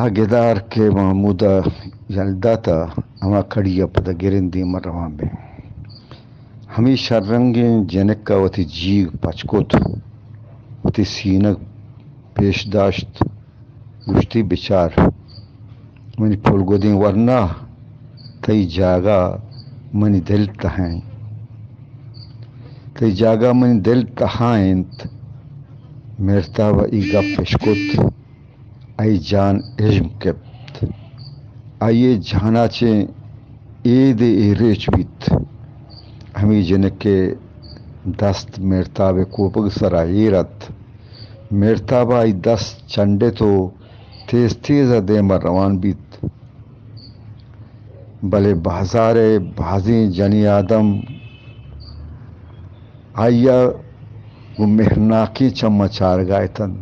آ گدار کہ محمود ءَ یل دات ءَ ہما کڑی ءَ پد ءَ گریں دیم ءَ روان بیں۔ ہمے شررنگیں جنک ءَ وتی جیگ پچ کت، وتی سینگ پیش داشت، گوشتی، بچار، منی پلگدیں ورنا، تئی جاگہ منی دل تہا انت۔ تئی جاگہ منی دل تہا انت۔ مہرتاب ءَ اے گپ اشکت۔ آئی جان ہژم کپت۔ آئی ءِ جان ءَ چہ ایدے ایریچ بیت۔ ہمے جنک ءِ دست مہرتاب ءِ کوپگ ءِ سرا ایر ات۔ مہرتاب ءَ آئی دست چنڈت ءُ تیز تیز ءَ دیم ءَ روان بیت۔ بلے بازار ءِ بازیں جنی آدم آئی ءَ گوں مہرناکیں چماں چارگ ءَ اتنت۔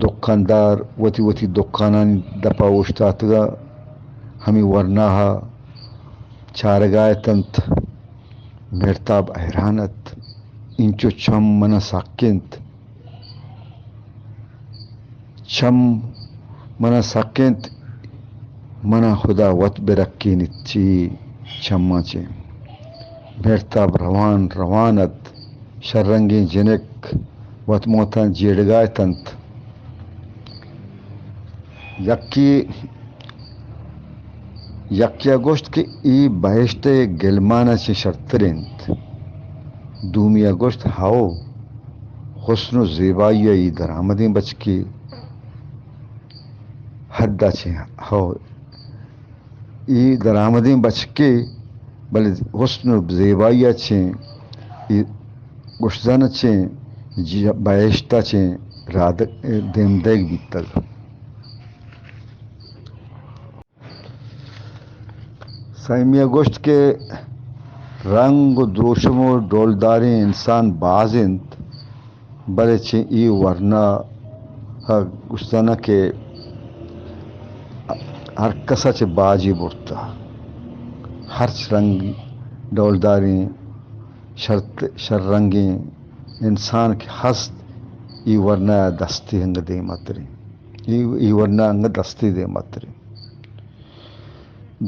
دکاندار وتی وتی دکانانی دپ ءَ اوشتاتگ ءُ ہمے ورنا ءَ چارگ ءَ اتنت۔ مہرتاب حیران ات۔ اینچو چم من ءَ سک انت۔ چم من ءَ سک انت، من ءَ ہدا وت برکینیت چہ اے چماں چہ۔ مہرتاب روان روان ات، شررنگیں جنک وت موتاں جیڑگ ءَ اتنت۔ یکے، یکے ءَ گوشت کہ اے بہشت ءِ گلمان ءَ چہ شرتر انت۔ دومی ءَ گوشت، ہئو، حسن ءُ زیبائی ءِ اے درآمدیں بچکے، حد ءَ چہ، ہئو، اے درآمدیں بچکے، بلے حسن ءُ زیبائی ءَ چہ اے گوشزن ءَ چہ ج-، بہشت ءَ چہ رادگ، دیم دئیگ بیتگ۔ سیمی ءَ گوشت کہ رنگ ءُ دروشم ءُ ڈولداریں انسان باز انت، بلے چہ اے ورنا ءَ گوشتن کہ ہر کس ءَ چہ باجی برتہ۔ ہرچ رنگ ڈولداریں شرت-، شررنگیں انسان کہ ہست، اے ورنا ءَ دستی انگہ دیمتریں۔ اے، اے ورنا انگہ دستی دیمتریں۔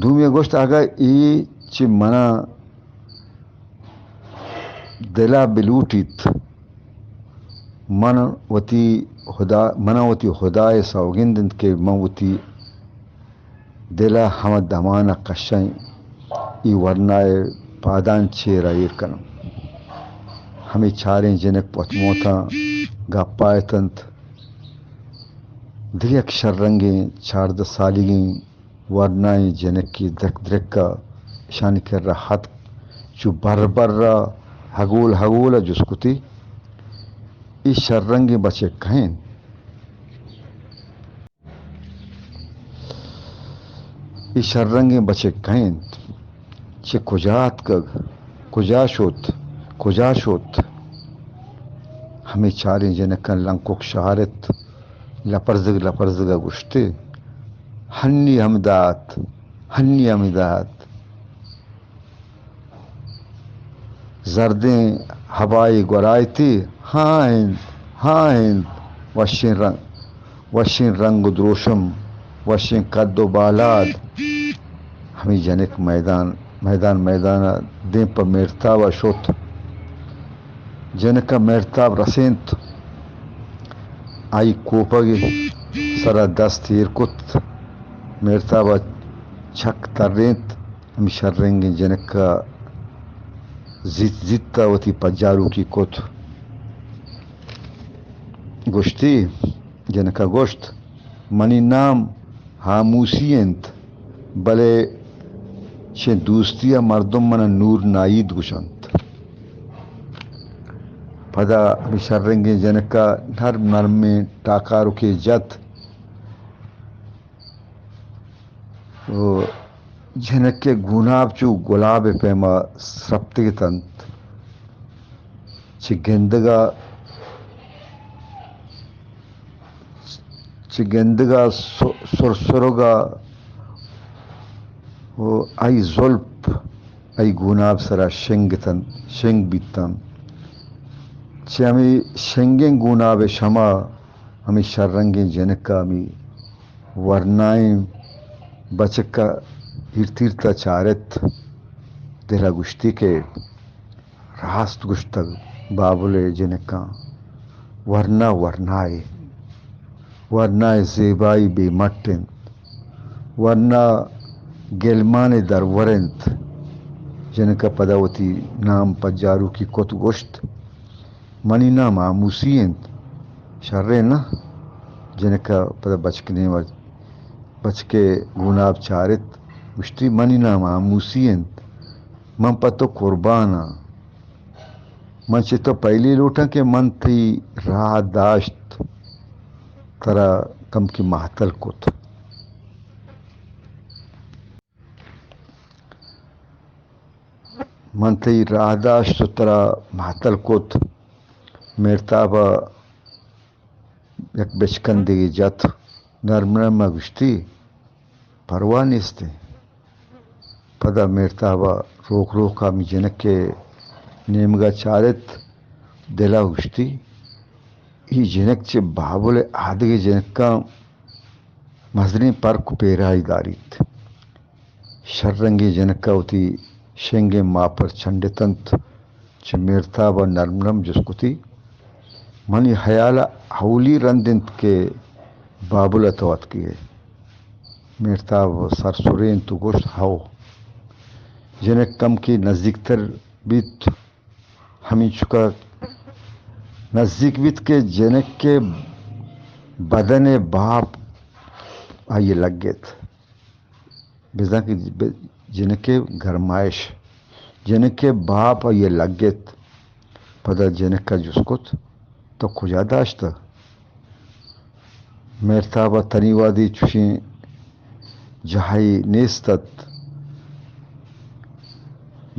دومی ءَ گوشت، اگاں اے چہ من ءَ دل ءَ بلوٹیت، من وتی ہدا، من ءَ وتی ہدا ءِ سوگند انت کہ من وتی دل ءَ ہما دمان ءَ کشاں، اے ورنا ءِ پادانی چیر ءَ ایر کناں۔ ہمے چاریں جنک وت موتاں گپ ءَ اتنت۔ دگہ یک شررنگیں چاردہ سالیگیں ورنائیں جنکے درک درک ءَ اشانی کرا اتک، چو بر بر ءَ ہگول ہگول ءَ جست کتی، اے شررنگیں بچک کئے انت؟ اے شررنگیں بچک کئے انت؟ چہ کجا اتکگ؟ کجا شت؟ کجا شت؟ ہمے چاریں جنکاں لنکک شہارت، لپرزگ لپرزگ ءَ گوشتے، ہنی ہمدا ات، ہنی ہمدا ات۔ زردیں ہبائے گورائتی، ہاں انت، ہاں انت، وشیں رنگ، وشیں رنگ و دروشم، وشیں قد و بالاد۔ ہمے جنک میدان، میدان، میدان ءَ دیم پہ میرتاب ءَ شت۔ جنک ءَ میرتاب رسینت، آئی کوپگ ءِ سرا دست ایر کت، میرتاب ءَ چک ترینت۔ ہمے شررنگیں جنک ءَ زیت زیت ءَ وتی پجاروکی کت۔ گوشتی، جنک ءَ گوشت، منی نام ہاموسی انت، بلے چہ دوستی ءَ مردم من ءَ نور ناہید گوشنت۔ پدا ہمے شررنگیں جنک ءَ نرم نرمیں ٹاکاروکے جت۔ و جنک ءِ گوناب چو گلاب ءِ پیما سرپتگ اتنت۔ چہ گندگ ءَ، چہ گندگ ءَ سر-، سرسرگ ءَ و آئی زلپ آئی گوناب سرا شنگ اتنت، شنگ بیتنت۔ چہ ہمے شنگیں گوناب ءِ شما ہمے شررنگیں جنک ءَ ہمے ورنائیں بچک ءَ ایرت ایرت ءَ چارت، دل ءَ گوشتی کہ راست گوشتگ بابل ءِ جنکاں، ورنا ورنائے، ورنائے زیبائی بے مٹ اِنت، ورنا گلمان ءِ درور اِنت۔ جنک ءَ پدا وتی نام پجاروکی کت، گوشت، منی نام آموسی اِنت۔ شریں نہ؟ جنک ءَ پدا بچک نیم ءَ، بچک ءِ گوناپ چارت، گوشتی، منی نام آموسی اِنت، من پہ تو قربان آں۔ من چہ تو پہلی لوٹاں کہ من تئی راہ داشت، ترا کمکی مہتل کت۔ من تئی راہ داشت ءُ ترا مہتل کت۔ میرتاب ءَ یک بچکندگے جت، نرم نرم ءَ گوشتی، پرواہ نیست اِنت۔ پدا میرتاب ءَ روک روک ءَ ہمے جنک ءِ نیمگ ءَ چارت، دل ءَ گوشتی، اے جنک چہ بابل ءِ آدگہ جنکاں مزنیں پرک ءُ پیرائی داریت۔ شررنگیں جنک ءَ وتی شنگیں ماپر چنڈتنت، چہ میرتاب ءَ نرم نرم جست کتی، منی ہیال ءَ اولی رند اِنت کہ بابل ءَ تو اتکگ ئے؟ میرتاب سر سرینت ءُ گوشت، ہئو۔ جنک کمکے نزیکتر بیت، ہمینچک ءَ نزیک بیت کہ جنک ءِ بدن ءِ بھاپ آئی ءَ لگت۔ بزاں کہ ب-، جنک ءِ گرمائش، جنک ءِ بھاپ آئی ءَ لگت۔ پدا جنک ءَ جست کت، تو کجا داشتہ؟ میرتاب ءَ تنی وہدی چوشیں جاہے نیست اَت۔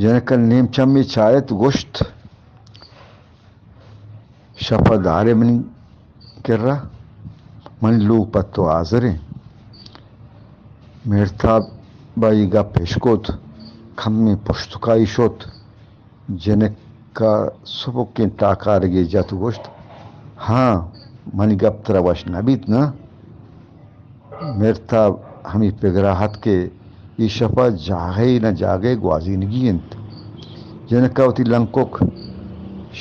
جنک ءَ نیم چمے چارت، گوشت، شپ ءَ دار ئے منی کرا، منی لوگ پہ تو حاضر اِنت۔ میرتاب ءَ اے گپ اشکت، کمے پشتکائی شت۔ جنک ءَ سبکیں ٹاکارگے جت ءُ گوشت، ہاں، منی گپ ترا وش نہ بیت ناں؟ میرتاب ہمے پگر ءَ اَت کہ اے شپ ءَ جاگہے نہ جاگہے گوازینگی اِنت۔ جنک ءَ وتی لنکک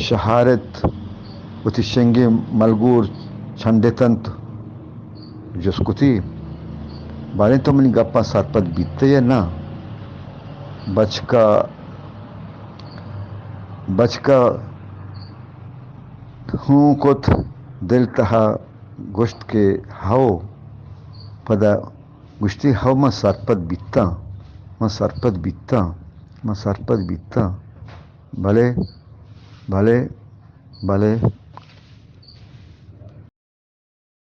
شہارت، وتی شنگیں ملگور چنڈتنت، جست کتی، باریں تو منی گپاں سرپد بیتہ یا نہ؟ بچک ءَ، بچک ءَ ہوں کت، دل ءِ تہا گوشت کہ ہئو۔ پدا گوشتی، ہئو، من سرپد بیتاں، من سرپد بیتاں، من سرپد بیتاں۔ بلے، بلے، بلے